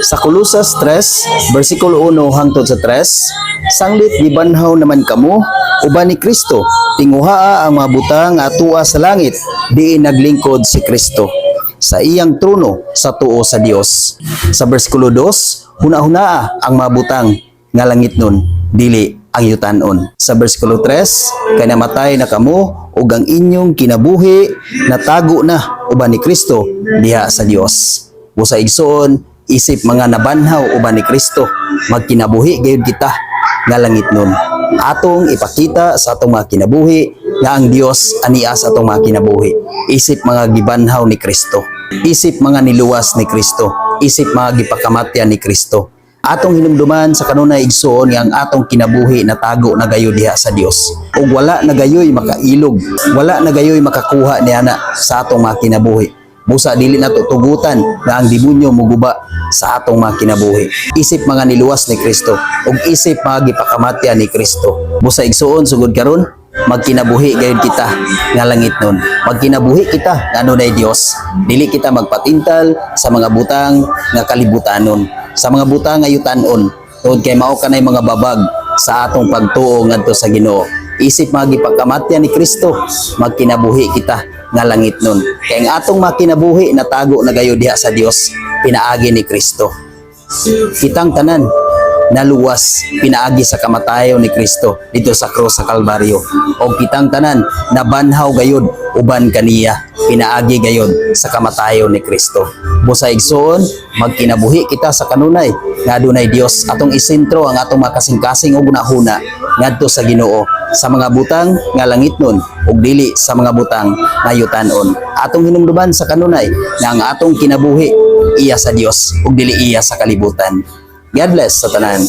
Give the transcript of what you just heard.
Sa Kolosas 3, versikulo 1 hangtod sa 3, sanglit gibanhaw naman kamo uban ni Kristo, tinguhaa ang mga butang nga atua sa langit, diin naglingkod si Kristo sa iyang trono sa tuo sa Dios. Sa versikulo 2, huna-hunaa ang mga butang nga langitnon, dili ang yutanon. Sa versikulo 3, kay namatay na kamo ug ang inyong kinabuhi natago na uban ni Kristo diha sa Dios. Busa, igsoon, isip mga nabanhaw uban ni Kristo, magkinabuhi gayud kita nga langitnon. Atong ipakita sa atong mga kinabuhi nga ang Dios ania sa atong mga kinabuhi. Isip mga gibanhaw ni Kristo. Isip mga niluwas ni Kristo. Isip mga gipakamatyan ni Kristo. Atong hinumduman sa kanunay, igsoon, nga ang atong kinabuhi natago na gayud diha sa Dios. Ug wala na gayoy makailog, wala na gayoy makakuha niana sa atong mga kinabuhi. Busa dili nato tugutan na ang demonyo muguba sa atong mga kinabuhi. Isip mga niluwas ni Kristo ug isip mga gipakamatyan ni Kristo. Busa, igsoon, sugod karon magkinabuhi gayud kita nga langitnon. Magkinabuhi kita nga adunay Dios. Dili kita magpatintal sa mga butang nga kalibutanon, sa mga butang nga yutanon, tungod kay mao kanay mga babag sa atong pagtuo ngadto sa Ginoo. Isip mga gipakamatyan ni Kristo, magkinabuhi kita nga langitnon. Kay ang atong makinabuhi natago na gayud diha sa Dios pinaagi ni Kristo. Kitang tanan naluwas pinaagi sa kamatayon ni Kristo dito sa krus sa Kalbaryo. O kitang tanan nabanhaw gayud uban kaniya pinaagi gayud sa kamatayon ni Kristo. Busa, igsoon, magkinabuhi kita sa kanunay nga adunay Dios. Atong isentro ang atong makasing-kasing ug hunahuna ngadto sa Ginoo, sa mga butang nga langitnon ug dili sa mga butang nga yutanon. Atong hinumduman sa kanunay nga ang atong kinabuhi iya sa Dios ug dili iya sa kalibutan. God bless sa tanan.